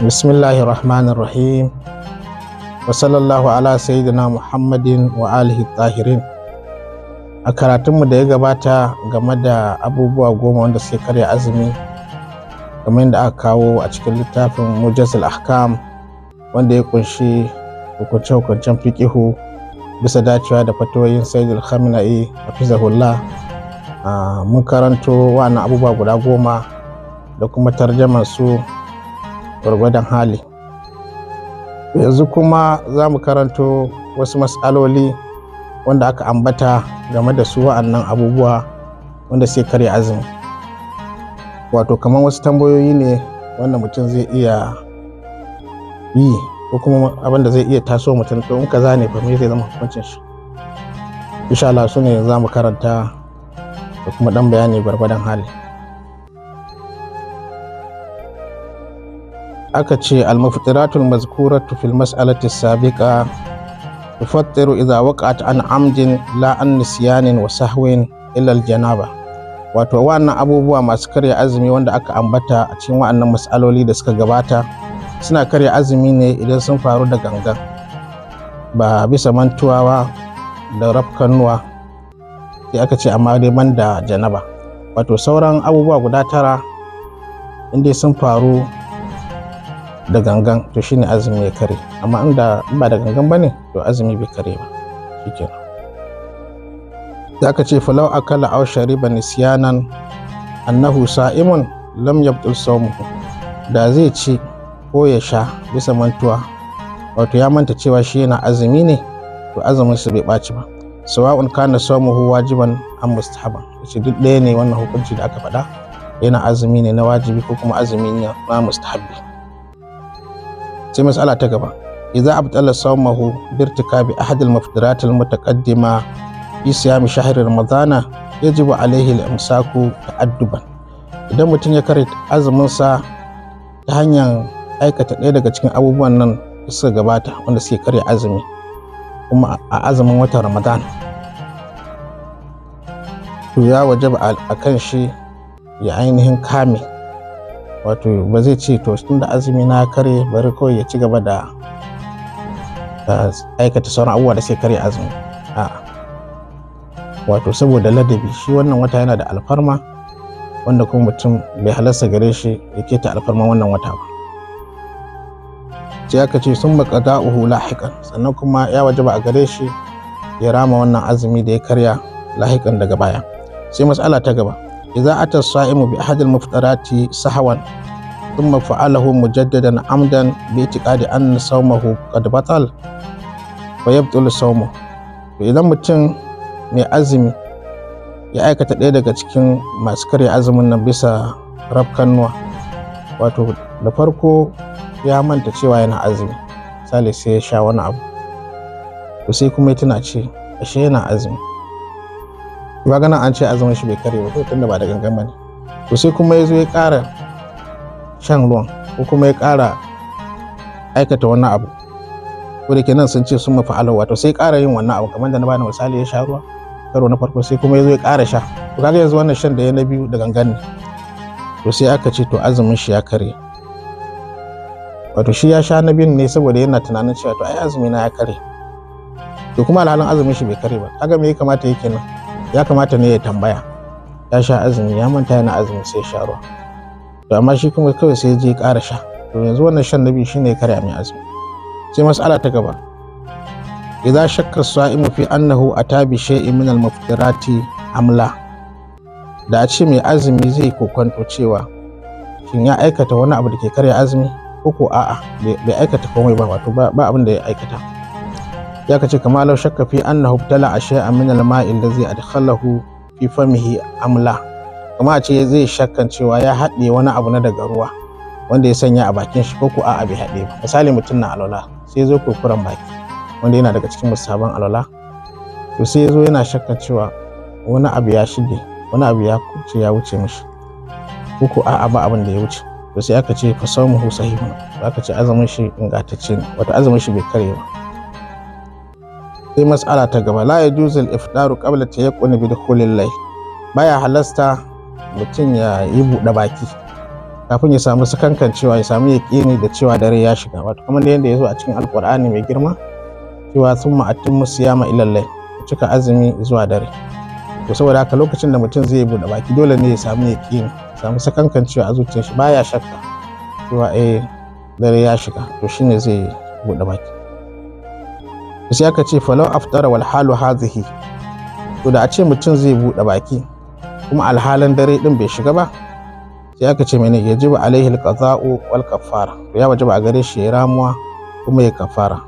Bismillahir Rahmanir Rahim. Wa sallallahu ala sayyidina Muhammadin wa alihi tahirin. A karatunmu da ya gabata game da abubuwa 10 wanda suke karya azumi, kamar yadda aka kawo a cikin littafin Mujazil Ahkam, wanda ya kunshi hukunce-hukuncen fiqihu bisa dacewa da fatoyin Sayyidul Khamenei hafizahullah. Mun karanto wa'annan abubuwa guda 10 da kuma tarjaman su gwargwadon hali. Yanzu kuma za mu karanto wasu mas'aloli wanda aka ambata game da su wa'annan abubuwa wanda suke karya azumi. Wato kamar wasu tambayoyi ne wanda mutum zai iya yi, ko kuma abin da zai iya taso mutum, to in kaza ne fa me zai zama hukuncin shi. Insha Allah su ne za mu karanta da kuma dan bayani gwargwadon hali. Aka ce al-muftiratul mazkuratu fil mas'alati sabiqa tufattiru idza waqa'at an amdin la an nisyanin wa sahwin illa al-janaba. Wato wa'annan abubuwa masu karya azumi wanda aka ambata a cikin wa'annan mas'aloli da suka gabata suna karya azumi ne idan sun faru da gangan, ba bisa mantuwa ba da rafkanuwa. Sai aka ce amma dai ban da janaba. Wato sauran abubuwa guda 9 inda sun faru da gangan to shine azumi ya kare, amma inda ba da gangan bane to azumi bai kare ba. Shikenan. Sai aka ce falau akala aw shariba nisyanan annahu sa'imun lam yabtul sawmuhu. Da zai ci ko ya sha bisa mantuwa, wato ya manta cewa shi yana azumi ne, to azumin sa bai ɓaci ba. Sawa'un kana sawmuhu wajiban am mustahaban. Yace duk ɗaya ne wannan hukunci da aka faɗa, yana azumi ne na wajibi ko kuma azumi ne na mustahabbi. Sai mas'ala ta gaba, idza abtala sawmahu birtikabi ahad al-muftirat al-mutaqaddima fi siyam shahr ramadana yajibu alayhi al-imsaku ta'adduban. Idan mutum ya karya azumin sa ta hanyar aikata ɗaya daga cikin abubuwan nan da suka gabata wanda suke karya azumi kuma a azumin watan Ramadan, to ya wajaba a kan shi ya ainihin kame. Wato ba zai ce to tunda azumi na kare bari kawai ya ci gaba da aikata sauran abubuwa da suke karya azumi. A'a, wato saboda ladabi, shi wannan wata yana da alfarma wanda kuma mutum bai halarsa gare shi ya keta alfarma wannan wata ba. Sai aka ce sun maqada'uhu lahiqan, sannan kuma ya wajaba a gare shi ya rama wannan azumi da ya karya lahiqan daga baya. Sai mas'ala ta gaba, idza ata as-sa'imu bi ahad al-muftarati sahwan thumma fa'alahu mujaddadan amdan bi i'tiqadi anna sawmahu qad batal fa yabtul sawmuhu. To idan mutum mai azumi ya aikata ɗaya daga cikin masu karya azumin nan bisa rafkanuwa, wato da farko ya manta cewa yana azumi, misali sai ya sha wani abu, to sai kuma ya tuna ce ashe yana azumi. Ba ganin an ce azumin shi bai kare ba ko tunda ba da gangan bane. To sai kuma ya zo ya ƙara shan ruwan ko kuma ya ƙara aikata wani abu, ko da kenan sun ce sun mafa'ala, wato sai ƙara yin wannan abu kamar da na bani misali, ya sha ruwa karo na farko sai kuma ya zo ya ƙara sha. To kaga yanzu wannan shan da ya na biyu da gangan ne. To sai aka ce to azumin shi ya kare. Wato shi ya sha na biyun ne saboda yana tunanin cewa to ai azumi na ya kare, to kuma alhalin azumin shi bai kare ba. Kaga me ya kamata yake nan? Ya kamata ne ya tambaya, ya sha azumi, ya manta yana azumi sai ya sha ruwa, to amma shi kuma kawai sai ya je ya ƙara sha. To yanzu wannan shan na biyu shine ya karya mai azumi. Sai mas'ala ta gaba, idza shakka as-sa'imu fi annahu ata bi shay'in min al-muftirati amla. Da a ce mai azumi zai kokonto cewa shin ya aikata wani abu da ke karya azumi ko ko a'a bai aikata komai ba, wato ba abin da ya aikata. Ya kace kama law shakka fi annahu ibtala shay'an min al-ma'i allazi adkhalahu fi famihi amla. Kama a ce zai shakkan cewa ya haɗe wani abu na daga ruwa wanda ya sanya a bakin shi ko ko a'a bai haɗe ba. Misali mutum na alwala sai ya zo kurkuren baki wanda yana daga cikin musaban alwala, to sai ya zo yana shakkan cewa wani abu ya shige, wani abu ya kuce ya wuce mishi, ko ko a'a ba abin da ya wuce. To sai aka ce fa sawmuhu sahihun, aka ce azumin shi ingantacce ne, wato azumin shi bai kare ba. Sai mas'ala ta gaba, la yajuzu al-iftaru qabla tayaqquni bi dukhulil layl. Baya halasta mutum ya yi buɗe baki kafin Kafin ya samu sakankan cewa, ya samu yaƙini da cewa dare ya shiga. Wato kamar da yadda ya zo a cikin Alƙur'ani mai girma cewa "ثم أتموا الصيام إلى الليل", cika azumi zuwa dare. To saboda haka, lokacin da mutum zai buɗe baki, dole ne ya samu yaƙini, samu sakankan cewa a zuciyar shi baya shakka cewa eh, dare ya shiga, to shine zai buɗe baki. Sai aka ce فلو أفطر والحال هذه, to da a ce mutum zai buɗe baki kuma alhalin dare din bai shiga ba, sai aka ce mene? يجب عليه القضاء والكفارة. To ya wajaba a gare shi ya ramuwa kuma ya kafara.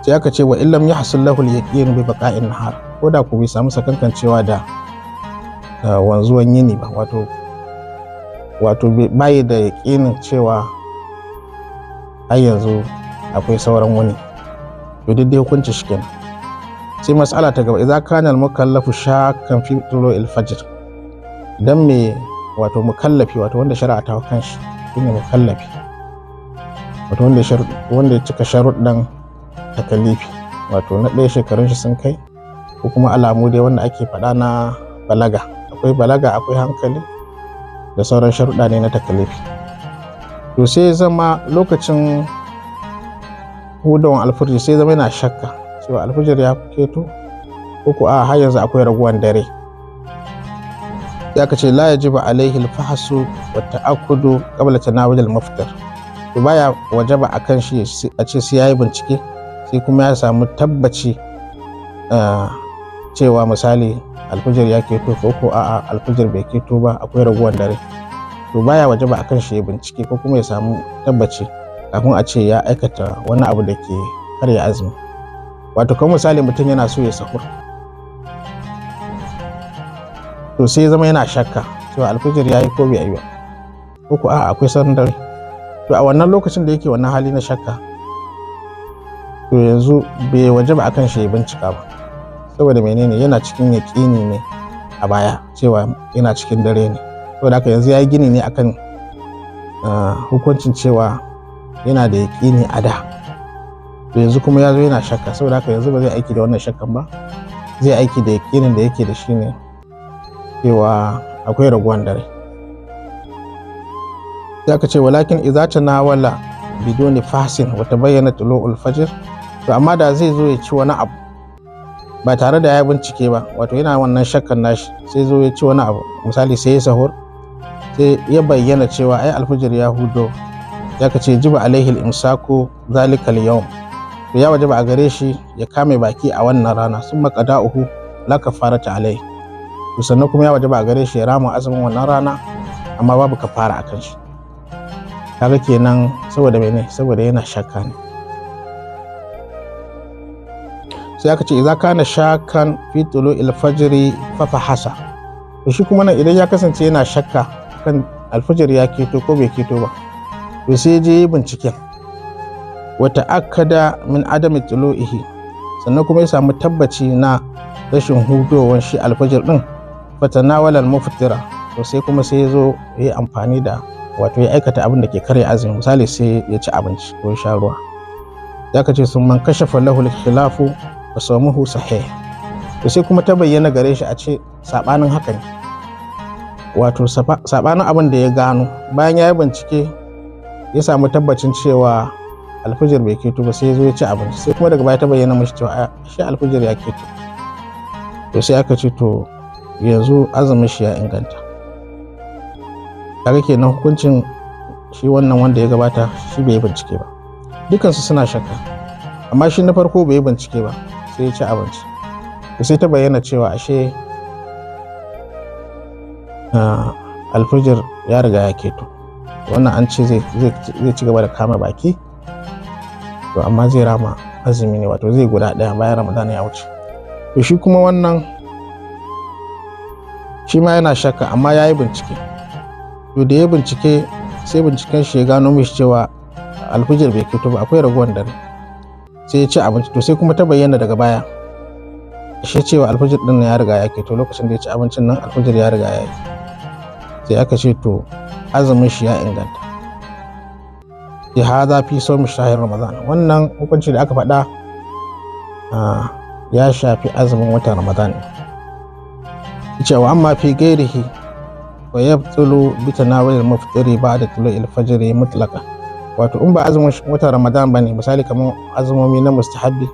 Sai aka ce وإن لم يحصل له اليقين ببقاء النهار, ko da ku bai samu sakankancewa da wanzuwan yini ba, wato bai da yaƙinin cewa har yanzu akwai sauran wuni, to duk dai hukunci shi kenan. Sai mas'ala ta gaba: إذا كان المكلف شاكا في طلوع الفجر. Dan me wato mukallafi, wato wanda shari'a ta kan shi shine mukallafi, wato wanda ya cika sharuɗan takalifi, wato na ɗaya shekarun shi sun kai, ko kuma alamu dai wanda ake faɗa na balaga, akwai balaga, akwai hankali, da sauran sharuɗa ne na takalifi. To sai zama lokacin hudawan alfijir, sai zama yana shakka cewa alfijir ya keto ko ko a har yanzu akwai raguwan dare. Ya ka ce لا يجب عليه الفحص والتأكد قبل تناول المفطر. To baya wajaba akan shi a ce sai yayi bincike, sai kuma ya samu tabbaci cewa misali alfijir ya keto ko ko a'a, alfijir bai keto ba, akwai raguwan dare. To baya wajaba akan shi ya bincike ko kuma ya samu tabbaci kafin a ce ya aikata wani abu da ke karya azumi. Wato kamar misali mutum yana so ya sahur, to sai zama yana shakka cewa alfijir ya yi ko bai yi ba, ko ko a'a, akwai sauran dare. To a wannan lokacin da yake wannan hali na shakka, to yanzu bai wajaba akan shi ya bincika ba. Saboda menene? Yana cikin yaƙini ne a baya cewa yana cikin dare ne. Saboda haka yanzu ya yi gini ne akan hukuncin cewa yana da yaƙini a da, to yanzu kuma ya zo yana shakka. Saboda haka yanzu ba zai aiki da wannan shakkan ba, zai aiki da yaƙinin da yake da shi ne cewa akwai raguwan dare. Sai aka ce ولكن إذا تناول بدون فحص وتبين طلوع الفجر. To amma da zai zo ya ci wani abu ba tare da ya bincike ba, wato yana wannan shakkan nashi, sai zo ya ci wani abu, misali sai ya sahur, sai ya bayyana cewa ai alfijir ya hudo, ya ka ce يجب عليه الإمساك ذلك اليوم. To ya wajaba a gare shi ya kame baki a wannan rana, ثم قضاؤه لا كفارة عليه. To sannan kuma ya wajaba a gare shi ya rama azumin wannan rana, amma babu kafara akan shi. Kaga kenan, saboda mene? Saboda yana shakka ne. Sai aka ce إذا كان شاكا في طلوع الفجر ففحص. To shi kuma nan, idan ya kasance yana shakka kan alfijir ya keto ko bai keto ba, to sai je yi binciken, وتأكد من عدم طلوعه, sannan kuma ya samu tabbaci na rashin hudowar shi alfijir din, فتناول المفطر. To sai kuma sai ya zo ya yi amfani da, wato ya aikata abin da ke karya azumi, misali sai ya ci abinci ko ya sha ruwa, ya ka ce ثم انكشف له الخلاف فصومه صحيح. To sai kuma ta bayyana gare shi a ce sabanin haka ne, wato sabanin abin da ya gano bayan ya yi bincike, ya samu tabbacin cewa alfijir bai keto ba, sai ya zo ya ci abinci, sai kuma daga baya ta bayyana mashi cewa shi alfijir ya keto. To sai aka ce to yanzu azumin shi ya inganta. Kaga kenan hukuncin shi wannan wanda ya gabata, shi bai yi bincike ba, dukansu suna shakka, amma shi na farko bai yi bincike ba, sai ya ci abinci, to sai ta bayyana cewa ashe alfijir ya riga ya keto. Wannan an ce zai ci gaba da kama baki, to amma zai rama azumi ne, wato zai guda ɗaya bayan Ramadan ya wuce. To shi kuma wannan, shi ma yana shakka, amma ya yi bincike. To da ya bincike, sai binciken shi ya gano mishi cewa alfijir bai keto ba, akwai ragowar dare, sai ya ci abinci. To sai kuma ta bayyana daga baya shi cewa alfijir din ya riga ya keto. Lokacin da ya ci abincin nan, alfijir ya riga ya yi. Sai aka ce to azumin shi ya inganta. هذا في صوم شهر رمضان. Wannan hukunci da aka faɗa ya shafi azumin watan Ramadan. Cewa وأما في غيره Wa yabtulu bi tanawul al-muftiri ba'da tulu'il fajr mutlaqa. Wato in ba azumin watan Ramadan bane, misali kamar azumomi na mustahabbi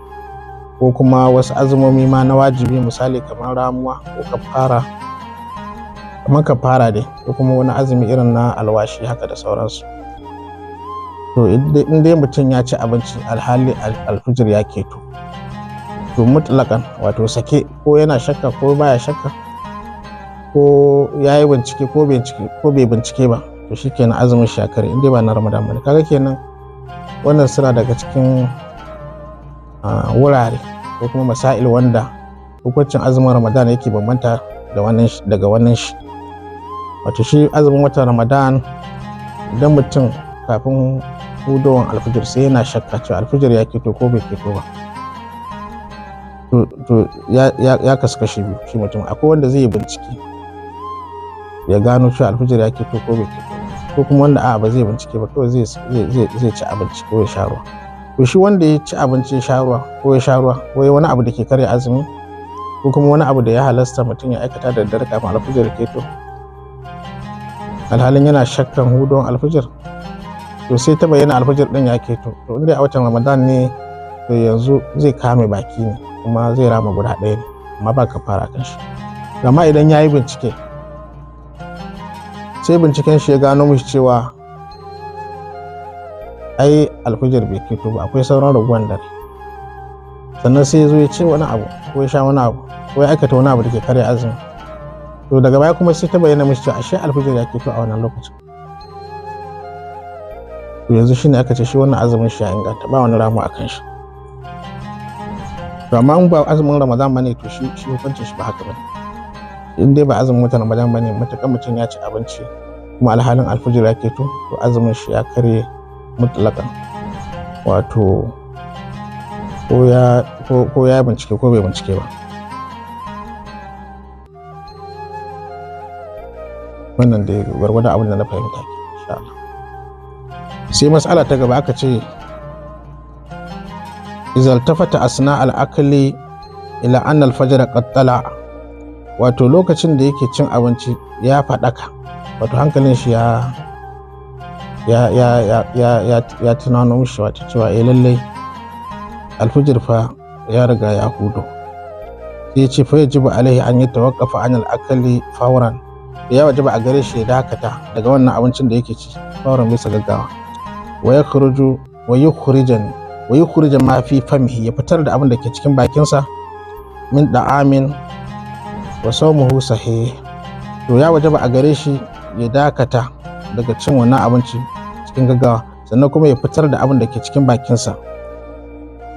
ko kuma wasu azumomi ma na wajibi, misali kamar ramuwa ko kafara, kamar kafara dai, ko kuma wani azumi irin na alwashi haka da sauransu. To in dai mutum ya ci abinci alhali alfijir ya keto, to mutlaƙan, wato sake, ko yana shakka ko baya shakka, ko ya yi bincike ko bai bincike ba, to shikenan azumin shi ya karye in dai ba na Ramadan bane. Kaga kenan wannan suna daga cikin wurare ko kuma masail wanda hukuncin azumin Ramadan yake bambanta da wannan daga wannan shi. Wato shi azumin watan Ramadan, idan mutum kafin hudowan alfijir sai yana shakka cewa alfijir ya keto ko bai keto ba, to ya kasu kashi biyu shi mutum. Akwai wanda zai yi bincike ya gano cewa alfijir ya keto ko bai keto, ko kuma wanda a'a ba zai bincike ba, kawai zai ci abinci ko ya sha ruwa. To shi wanda ya ci abinci ya sha ruwa, ko ya sha ruwa, ko ya wani abu da ke karya azumi, ko kuma wani abu da ya halasta mutum ya aikata da daddare kafin alfijir ya keto, alhalin yana shakkan hudon alfijir, to sai ta bayyana alfijir din ya keto, to inda a watan Ramadan ne, to yanzu zai kame baki ne kuma zai rama guda ɗaya ne, amma ba kafara kan shi. Amma idan ya yi bincike, sai binciken shi ya gano mishi cewa ai alfijir bai keto ba, akwai sauran raguwan dare, sannan sai ya zo ya ce wani abu ko ya sha wani abu ko ya aikata wani abu da ke karya azumi, to daga baya kuma sai ta bayyana mishi cewa ashe alfijir ya keto a wannan lokacin, to yanzu shine aka ce shi wannan azumin shi ya inganta, ba wani ramu a kan shi. To amma in ba azumin Ramadan bane, to shi hukuncin shi ba haka bane. In dai ba azumin watan Ramadan bane, matuƙar mutum ya ci abinci kuma alhalin alfijir ya keto, to azumin shi ya karye mutlaƙan, wato ko ya bincike ko bai bincike ba. Wannan dai gwargwadon abin da na fahimta ke, insha Allah. Sai mas'ala ta gaba aka ce idza iltafata asna al-akli ila anna al-fajr qad tala. Wato lokacin da yake cin abinci ya faɗaka, wato hankalin shi ya tunano mishi wato cewa eh lallai alfijir fa ya riga ya hudo. Sai ya ce fa yajibu alaihi an yatawaqqafa an al-akli fawran, ya wajaba a gare shi ya dakata daga wannan abincin da yake ci fawran bisa gaggawa. Wa yakhruju wa yukhrijan wa yukhrija ma fi famihi, ya fitar da abin da ke cikin bakinsa min da'amin wa sawmuhu sahih. To ya wajaba a gare shi ya dakata daga cin wannan abinci cikin gaggawa, sannan kuma ya fitar da abin da ke cikin bakinsa,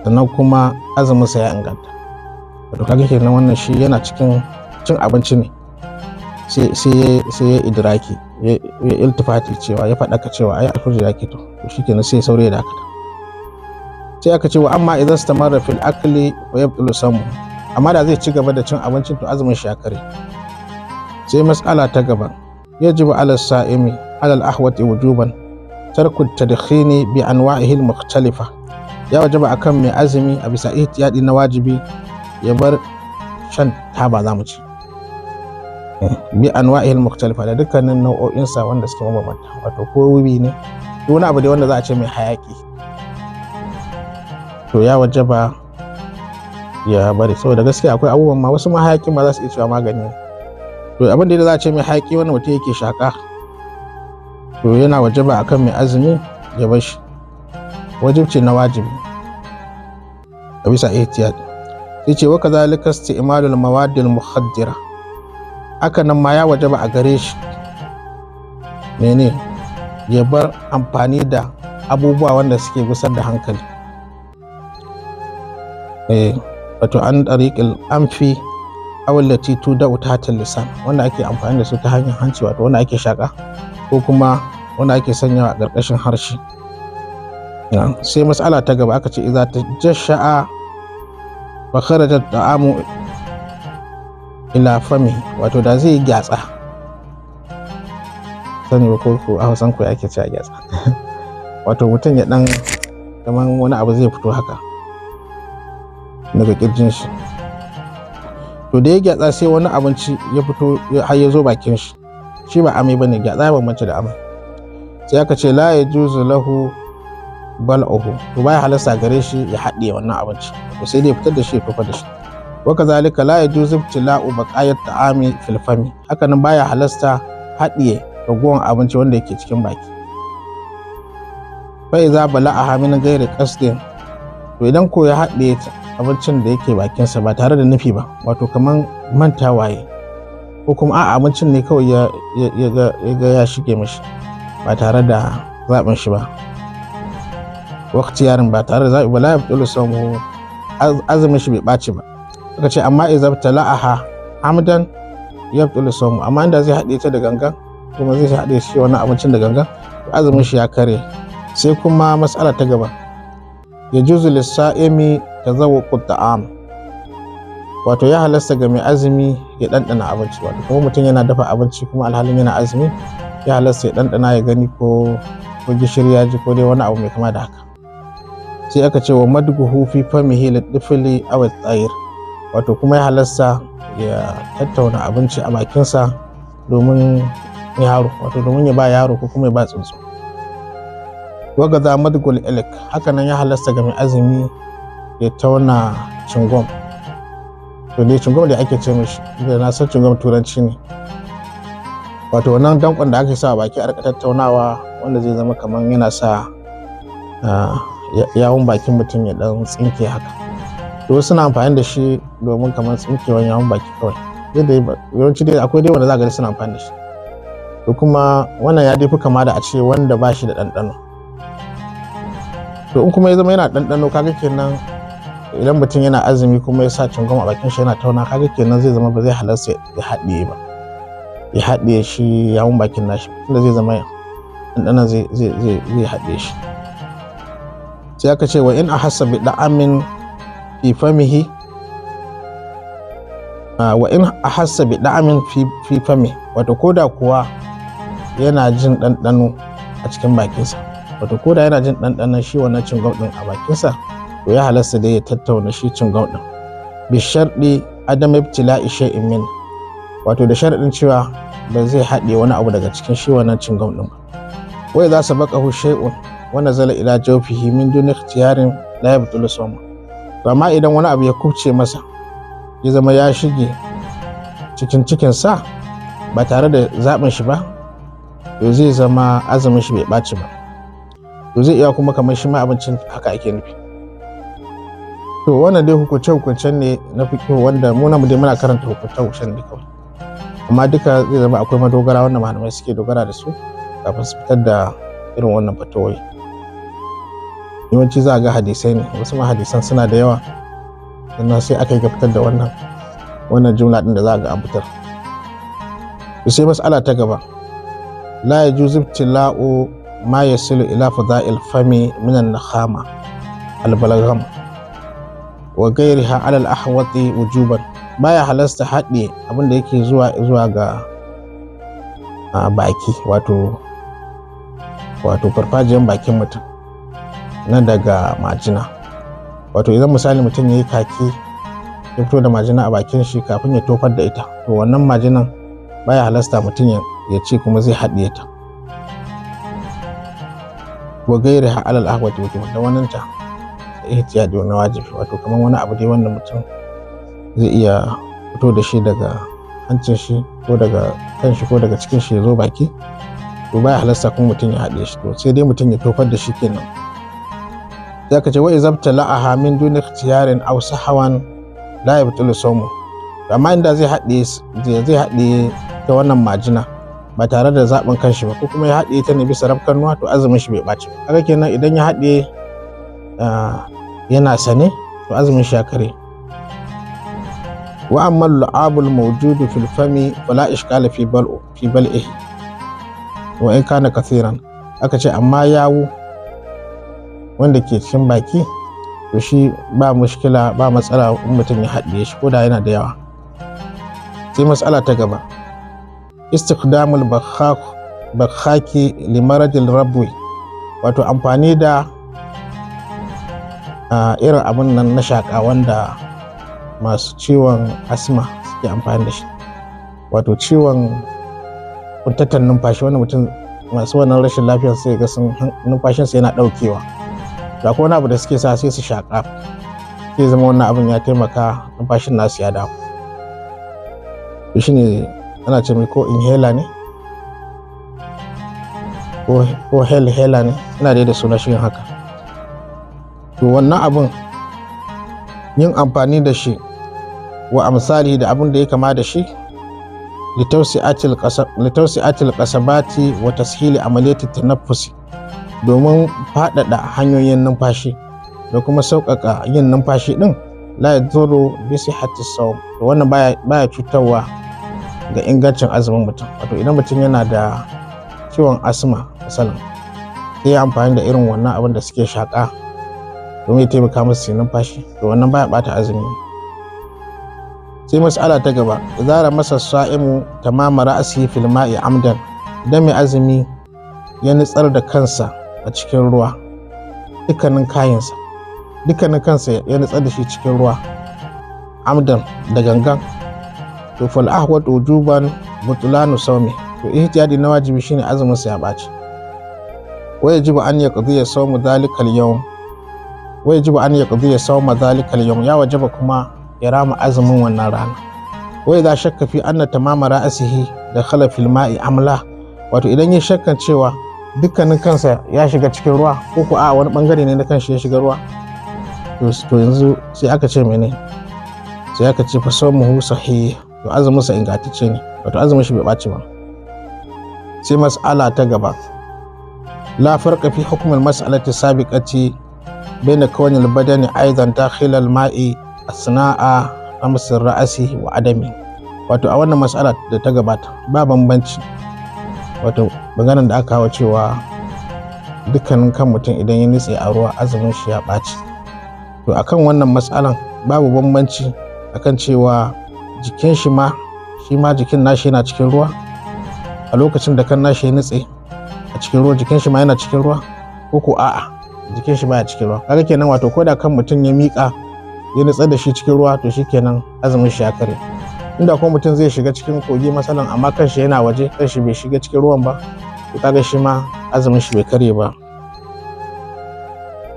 sannan kuma azuminsa ya inganta. Wato kaga kenan wannan shi yana cikin cin abinci ne sai ya idraki, ya iltifati cewa ya faɗaka cewa ai alfijir ya keto, to shikenan sai saurayi ya dakata. Sai aka ce wa amma idan stamarra fil akli wa yabtulu samu, amma da zai ci gaba da cin abincin to azumin shi ya kare. Sai mas'ala ta gaba, yajibu ala sa'imi ala al-ahwati wujuban tarku tadkhini bi anwa'ihi al-mukhtalifa. Ya wajaba akan mai azumi a bisa ihtiyadi na wajibi ya bar shan taba, zamu ci bi anwa'ihi al-mukhtalifa, da dukkanin nau'o'insa wanda suke mabambanta, wato ko wiwi ne ko wani abu dai wanda za a ce mai hayaki, to ya wajaba ya bari. Saboda gaskiya akwai abubuwan ma wasu ma hayakin ma za su iya cewa magani ne. To abin da za a ce mai hayaki wanda mutum yake shaka, to yana wajaba akan mai azumi ya bar shi, wajibci na wajibi a bisa ihtiyat. Sai ce wa kadhalika isti'malul mawadil muhaddira, haka nan ma ya wajaba a gare shi mene ya bar amfani da abubuwa wanda suke gusar da hankali, wato an tariqil anfi aw allati tudau tahta lisan, wanda ake amfani da su ta hanyar hanci, wato wanda ake shaka ko kuma wanda ake sanyawa a ƙarƙashin harshe. Sai mas'ala ta gaba aka ce idza tajasha'a fa kharaja ta'amu ila fami, wato da zai gyatsa, sani ba ko a Hausan ku ake cewa gyatsa, wato mutum ya dan kaman wani abu zai fito haka daga kirjin shi, to da ya gyatsa sai wani abinci ya fito har ya zo bakin shi, Shi ba amai bane, gyatsa ya bambanta da amai. Sai aka ce la yajuzu lahu bal'uhu, to baya halasta gare shi ya haɗiye wannan abinci, to sai dai fitar da shi ya tofar da shi. Wa kazalika la yajuzu ibtila'u baqayat ta'ami fil fami, haka nan baya halasta haɗiye ragowar abinci wanda yake cikin baki. Fa iza bala'aha min ghairi qasdin, to idan ko ya haɗiye abincin da yake bakinsa ba tare da nufi ba, wato kaman mantawa yayi, ko kuma a'a abincin ne kawai ya ga ya shige mishi ba tare da zaɓin shi ba, waqti yarin ba tare da zaɓi ba, la yabtulu sawmuhu, azumin shi bai ɓaci ba. Suka ce amma idza tala'aha amdan yabtulu sawmu, amma inda zai haɗe ta da gangan, kuma zai haɗe shi wannan abincin da gangan, to azumin shi ya kare. Sai kuma mas'ala ta gaba, yajuzu lis-sa'imi tazawwuqu ta'am, wato ya halasta ga mai azumi ya ɗanɗana abinci. Wato kuma mutum yana dafa abinci kuma alhalin yana azumi, ya halasta ya ɗanɗana ya gani ko gishiri ya ji ko dai wani abu mai kama da haka. Sai aka ce wa madguhu fi famihi lidifli aw at-tayr, wato kuma ya halasta ya tattauna abinci a bakinsa domin yaro, wato domin ya ba yaro ko kuma ya ba tsuntsu. Wagaza madgul ilik, hakanan ya halasta ga mai azumi ya tauna cingom. To dai cingom da ake ce mishi, da na san cingom turanci ne, wato wannan dankon da ake sa a baki a rika tattaunawa, wanda zai zama kamar yana sa yawun bakin mutum ya dan tsinke haka. To suna amfani da shi domin kamar tsinkewan yawun baki kawai. Yadda yawanci dai akwai dai wanda za ka ga suna amfani da shi. To kuma wannan ya dai fi kama da a ce wanda ba shi da ɗanɗano. To in kuma ya zama yana ɗanɗano, kaga kenan idan mutum yana azumi kuma ya sa cingom a bakin shi yana tauna, kaga kenan zai zama ba zai halarsa ya haɗiye ba, ya haɗiye shi yawun bakin nashi, tunda zai zama ɗanɗanon zai haɗiye shi. Sai aka ce wa in ahassa bi da'amin fi famihi, wa in ahassa bi da'amin fi fami, wato koda kuwa yana jin ɗanɗano a cikin bakinsa, wato koda yana jin ɗanɗanon shi wannan cingom ɗin a bakinsa, to ya halasta da ya tattauna shi cingom ɗin, bi sharɗi adam ibtila'i shay'in min, wato da sharɗin cewa ba zai haɗe wani abu daga cikin shi wannan cingom ɗin ba. Wai za su baqahu shay'un wa nazala ila jawfihi min duni ikhtiyarin la yabtulu sawma. To amma idan wani abu ya kubce masa ya zama ya shige cikin cikinsa ba tare da zaɓin shi ba, to zai zama azumin shi bai ɓaci ba. To zai iya kuma kamar shi ma abincin haka ake nufi. To wannan dai hukunce-hukuncen ne na fiqh wanda mu namu dai muna karanta hukunce-hukuncen ne kawai, amma duka zai zama akwai madogara wanda malamai suke dogara da su kafin su fitar da irin wannan fatawoyi. Yawanci za a ga hadisai ne, wasu ma hadisan suna da yawa, sannan sai aka yi ga fitar da wannan jumla din da za a ga an fitar. Sai mas'ala ta gaba, la yajuzu ibtila'u ma yasilu ila fada'il fami min an-nakhama al-balgham wa ghayriha ala al-ahwati wujuban. Baya halasta haɗe abin da yake zuwa ga baki, wato farfajiyan bakin mutum na daga majina. Wato idan misali mutum ya yi kaki ya fito da majina a bakin shi kafin ya tofar da ita, to wannan majinan baya halasta mutum ya ce kuma zai haɗiye ta. Wa gairiha alal ahwati wujuban, da wannan ta ihtiyadi na wajibi, wato kamar wani abu dai wanda mutum zai iya fito da shi daga hancin shi ko daga kan shi ko daga cikin shi ya zo baki, to baya halasta kuma mutum ya haɗe shi, to sai dai mutum ya tofar da shi kenan. Sai aka ce wa izabta la'aha min duni ikhtiyarin aw sahawan la yabtulu sawmu. Amma inda zai haɗe ta wannan majina ba tare da zaɓin kanshi ba, ko kuma ya haɗe ta ne bisa rafkanuwa, to azumin shi bai ɓaci ba. Kaga kenan idan ya haɗe yana sane, to azumin shi ya kare. Wa amma lu'abul mawjudu fil fami fala ishkala fi bal'u fi bal'ihi wa in kana kathiran. Aka ce amma yawu wanda ke cikin baki, to shi ba mushkila, ba matsala in mutum ya haɗiye shi ko da yana da yawa. Sai matsala ta gaba, istiqdamul bakhaki limaradil rabwi, wato amfani da irin abun nan na shaƙa wanda masu ciwon asma suke amfani da shi, wato ciwon Kuntatan numfashi, wanda mutum masu wannan rashin lafiyar sai ga sun numfashinsa yana ɗaukewa. Da akwai wani abu da suke sa sai su shaƙa, sai zama wannan abin ya taimaka numfashin nasu ya dawo. To shine ana ce mai ko inhaler ne ko hela ne, ina dai da suna shi haka. To wannan abin yin amfani da shi wa amsali da abin da ya kama da shi, litausi'atil qasabati wa tashili amaliyati tanaffusi, domin faɗaɗa hanyoyin numfashi da kuma sauƙaƙa yin numfashi ɗin, la yadurru bi sihhati sawm. To wannan baya cutarwa ga ingancin azumin mutum. Wato idan mutum yana da ciwon asma misalin, sai ya amfani da irin wannan abin da suke shaƙa domin ya taimaka musu su numfashi, to wannan baya ɓata azumi. Sai mas'ala ta gaba, idza masa sa'imu tamama ra'sihi fil ma'i amdan, idan mai azumi ya nutsar da kansa a cikin ruwa, dukkanin kayansa, dukkanin kansa ya nutsar da shi cikin ruwa amdan, da gangan, to fal ahwat wujuban butlanu sawmi. To ihtiyadi na wajibi shine azumin sa ya ɓaci. Wa yajibu an yaqdiya sawmu dhalika al-yawm, wa yajibu an yaqdiya sawma dhalika al-yawm, ya wajaba kuma ya rama azumin wannan rana. Wa idza shakka fi anna tamama ra'sihi dakhala fil ma'i amla, wato idan ya shakkan cewa dukkanin kansa ya shiga cikin ruwa ko ko a wani bangare ne na kanshi ya shiga ruwa, to yanzu sai aka ce mene? Sai aka ce fa sawmuhu sahih, to azumin sa ingantacce ne, wato azumin shi bai ɓaci ba. Sai mas'ala ta gaba, la farqa fi hukm al-mas'alati sabiqati bayna kawni al-badani aidan dakhil al-ma'i asna'a amsir ra'asi wa adami. Wato a wannan mas'ala da ta gabata ba bambanci, wato maganar da aka kawo cewa dukkanin kan mutum idan ya nutse a ruwa azumin shi ya ɓaci, to akan wannan mas'alan babu bambanci akan cewa jikin shi ma, shi ma jikin nashi yana cikin ruwa a lokacin da kan nashi ya nutse a cikin ruwa, jikin shi ma yana cikin ruwa, ko ko a'a jikin shi baya cikin ruwa. Kaga kenan wato ko da kan mutum ya miƙa ya nutsar da shi cikin ruwa, to shikenan azumin shi ya kare. Inda kuma mutum zai shiga cikin kogi masalan, amma kan shi yana waje, kan shi bai shiga cikin ruwan ba, to kaga shi ma azumin shi bai kare ba.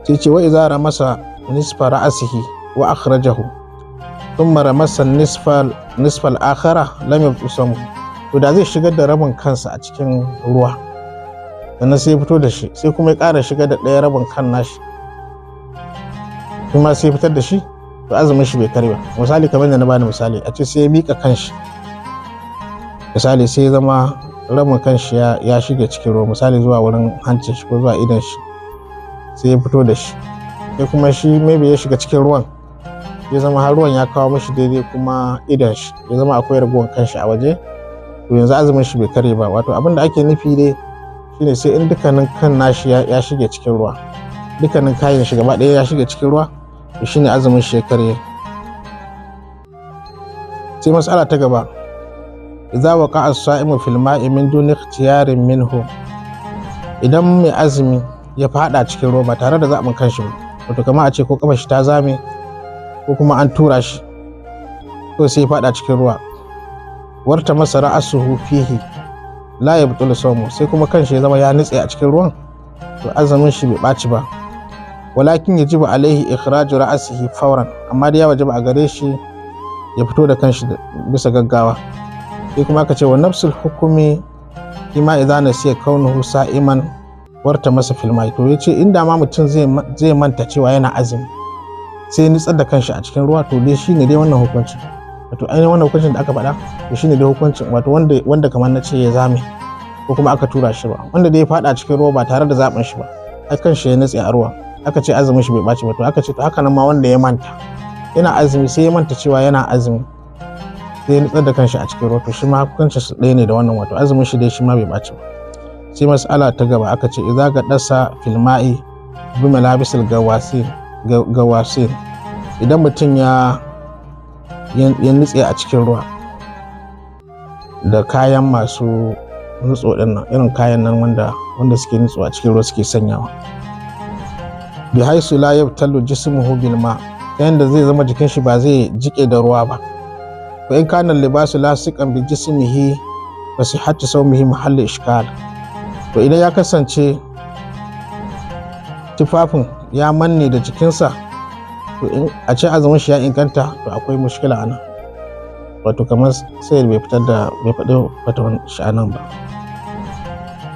Sai ce wa idza ramasa nisfa ra'sihi wa akhrajahu thumma ramasa nisfa al-akhara lam yabtu samu. To da zai shigar da rabin kansa a cikin ruwa, sannan sai ya fito da shi, sai kuma ya ƙara shigar da ɗaya rabin kan nashi, kuma sai ya fitar da shi, to azumin shi bai kare ba. Misali kamar da na bani misali, a ce sai ya miƙa kanshi misali, sai ya zama rabin kanshi ya shiga cikin ruwa, misali zuwa wurin hancin shi ko zuwa idon shi, sai ya fito da shi, sai kuma shi maybe ya shiga cikin ruwan, ya zama har ruwan ya kawo mashi daidai kuma idon shi, ya zama akwai ragowar kanshi a waje, to yanzu azumin shi bai kare ba. Wato abin da ake nufi dai shine sai in dukkanin kan nashi ya shige cikin ruwa, dukkanin kayan shi gaba ɗaya ya shige cikin ruwa, to shine azumin shi ya kare. Sai mas'ala ta gaba, idza waqa'a as-sa'imu fil ma'i min duni ikhtiyarin minhu, idan mai azumi ya fada cikin ruwa ba tare da zaɓin kanshi ba, wato kamar a ce ko kafar shi ta zame ko kuma an tura shi, to sai ya fada cikin ruwa, warta masa ra'asuhu fihi la yabtul sawmu, sai kuma kanshi ya zama ya nutse a cikin ruwan, to azumin shi bai ɓaci ba. Walakin yajibu alaihi ikhraju ra'sihi fawran, amma dai ya wajaba a gare shi ya fito da kanshi bisa gaggawa. Sai kuma aka ce wa nafsul hukumi kima idza nasiya kaunuhu sa'iman warta masa fil mai. To yace inda ma mutum zai manta cewa yana azumi sai ya nutsar da kanshi a cikin ruwa, to dai shine dai wannan hukuncin, wato ainihin wannan hukuncin da aka faɗa, to shine dai hukuncin, wato wanda kamar na ce ya zame ko kuma aka tura shi ba, wanda dai ya faɗa cikin ruwa ba tare da zaɓin shi ba, ai kanshi ya nutse a ruwa, aka ce azumin shi bai ɓaci ba. To aka ce to haka nan ma wanda ya manta yana azumi, sai ya manta cewa yana azumi sai ya nutsar da kanshi a cikin ruwa, to shi ma hukuncin su ɗaya ne da wannan, wato azumin shi dai shi ma bai ɓaci ba. Sai mas'ala ta gaba, aka ce idza ga dasa fil ma'i bi malabisil gawasin, idan mutum ya nutse a cikin ruwa da kayan masu nutso din nan, irin kayan nan wanda suke nutso a cikin ruwa suke sanyawa, bi haisu la yabtalu jismuhu bil ma, ta yanda zai zama jikin shi ba zai jike da ruwa ba. Fa in kana libasu lasiqan bi jismihi Fa sihhatu sawmihi mahalli ishkal. To idan ya kasance tufafin ya manne da jikinsa, to in a ce azumin shi ya inganta, to akwai mushkila anan. Wato kamar sai bai fitar da bai faɗi fatawan shi anan ba.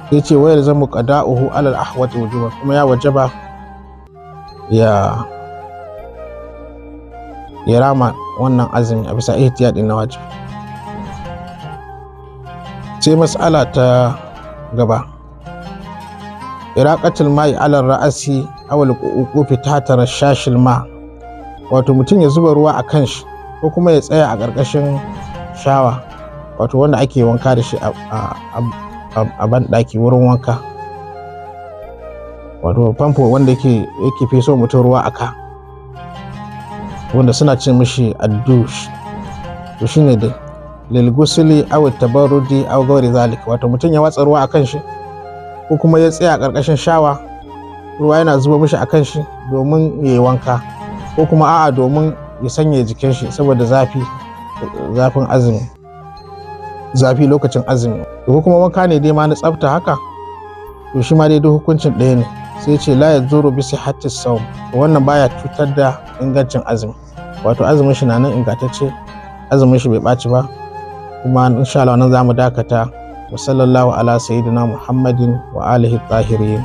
Sai ce wayar zamu qada'uhu alal ahwati wujuba, kuma ya wajaba ya rama wannan azumi a bisa ihtiyadi na wajibi. Sai mas'ala ta gaba, iraqatul ma'i alal ra'asi aw al-uqufi tahta rashashil ma. Wato mutum ya zuba ruwa a kan shi ko kuma ya tsaya a ƙarƙashin shawa, wato wanda ake wanka da shi a banɗaki wurin wanka, wato famfo wanda yake feso mutum ruwa a ka, wanda suna ce mishi addush. To shine dai lil gusuli aw tabarrudi aw ghairi zalik. Wato mutum ya watsa ruwa akan shi ko kuma ya tsaya a ƙarƙashin shawa, ruwa yana zuba mishi akan shi domin ya yi wanka, ko kuma a'a domin ya sanya jikin shi saboda zafi, zafin azumi, zafi lokacin azumi, ko kuma wanka ne dai ma na tsafta haka, to shi ma dai duk hukuncin ɗaya ne. Sai ce la yadurru bi sihhatis sawm, wannan baya cutar da ingancin azumi. Wato azumin shi na nan ingantacce, azumin shi bai ɓaci ba. Kuma insha Allah nan zamu dakata. Wa sallallahu ala sayyidina Muhammadin wa alihi tahirin.